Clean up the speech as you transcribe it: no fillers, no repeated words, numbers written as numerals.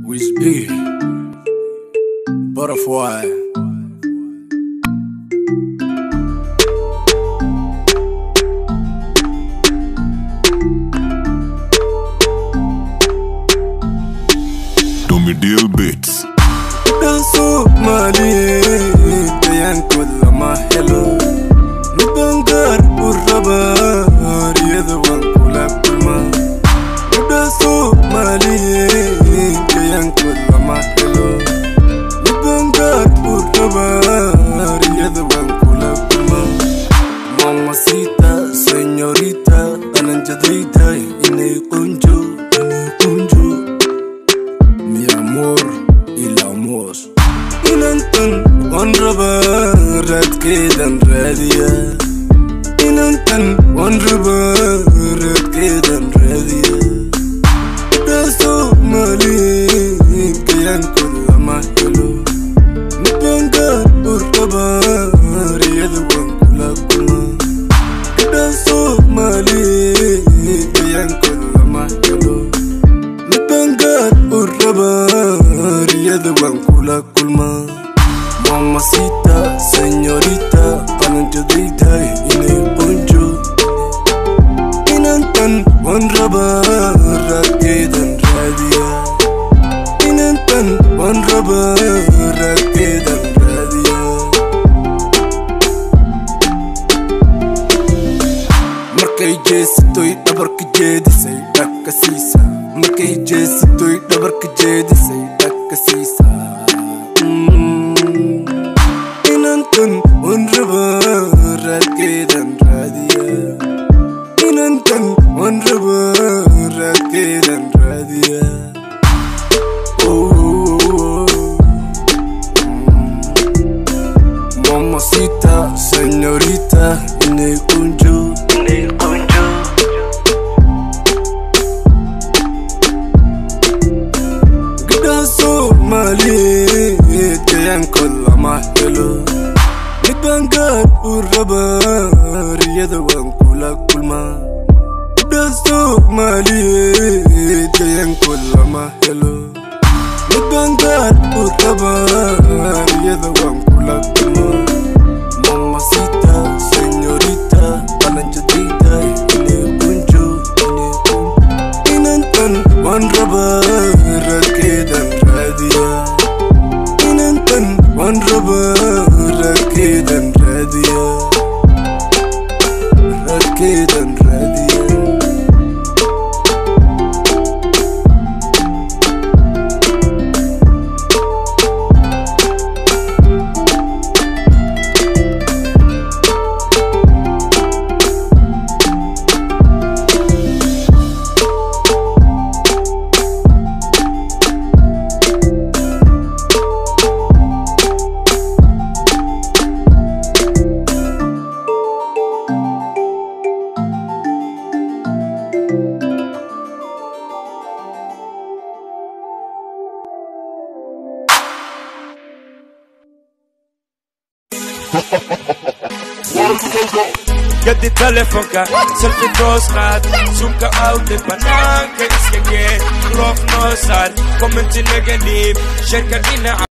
Wiz B, Butterfly. Dummy Deal Beats. Soomaaliyeed dayaankood lama helo, midbaan gaar u rabaa, riyada waan kula kulmaa. Gabdha Soomaaliyeed dayaankood lama helo, midbaan gaar u rabaa, riyada waan kula kulmaa. Mamacita, señorita, qalanjadayda inay qunjo, inay qunjo. Mi amor il amor. Inantan waan rabaa, raadkeedan raadiya. Inantan waan rabaa, raadkeedan raadiya. Gabdha Soomaaliyeed gayaankood lama helo, midbaan gaar u rabaa, riyada waan kula kulmaa. Gabdha Soomaaliyeed gayaankood lama helo, midbaan gaar u rabaa, riyada waan kula kulmaa. Mamacita, señorita, qalanjadayda inay qunjo. Inantan waan rabaa, raadkeedan raadiya. Inantan waan rabaa, raadkeedan raadiya. Markay jeesatoy dhabarka jeedisay dhagka siisa. Markay jeesatoy dhabarka jeedisay dhagka siisa. Inantan waan rabaa, raadkeedan raadiya. Inantan waan rabaa, raadkeedan raadiya. Oh. Mamacita, señorita, inay qunjo, inay qunjo. Gabdhaha Soomaaliyeed gayaankood lama helo, midbaan gaar u rabaa, riyada waan kula kulmaa. Gabdhaha Soomaaliyeed gayaankood lama helo, midbaan gaar u rabaa, riyada waan kula kulmaa. Mamacita, señorita, qalanjadayda inay qunjo, inay qunjo. Inantan waan rabaa, raadkeedan raadiya. Inantan waan rabaa, raadkeedan raadiya. Raadkeedan raadiya. Gadi telefoonka, selfie toos qaad, zoomka out, banaanka iska gee, love noo saar, comment naga dhiib, shareka dhinaca.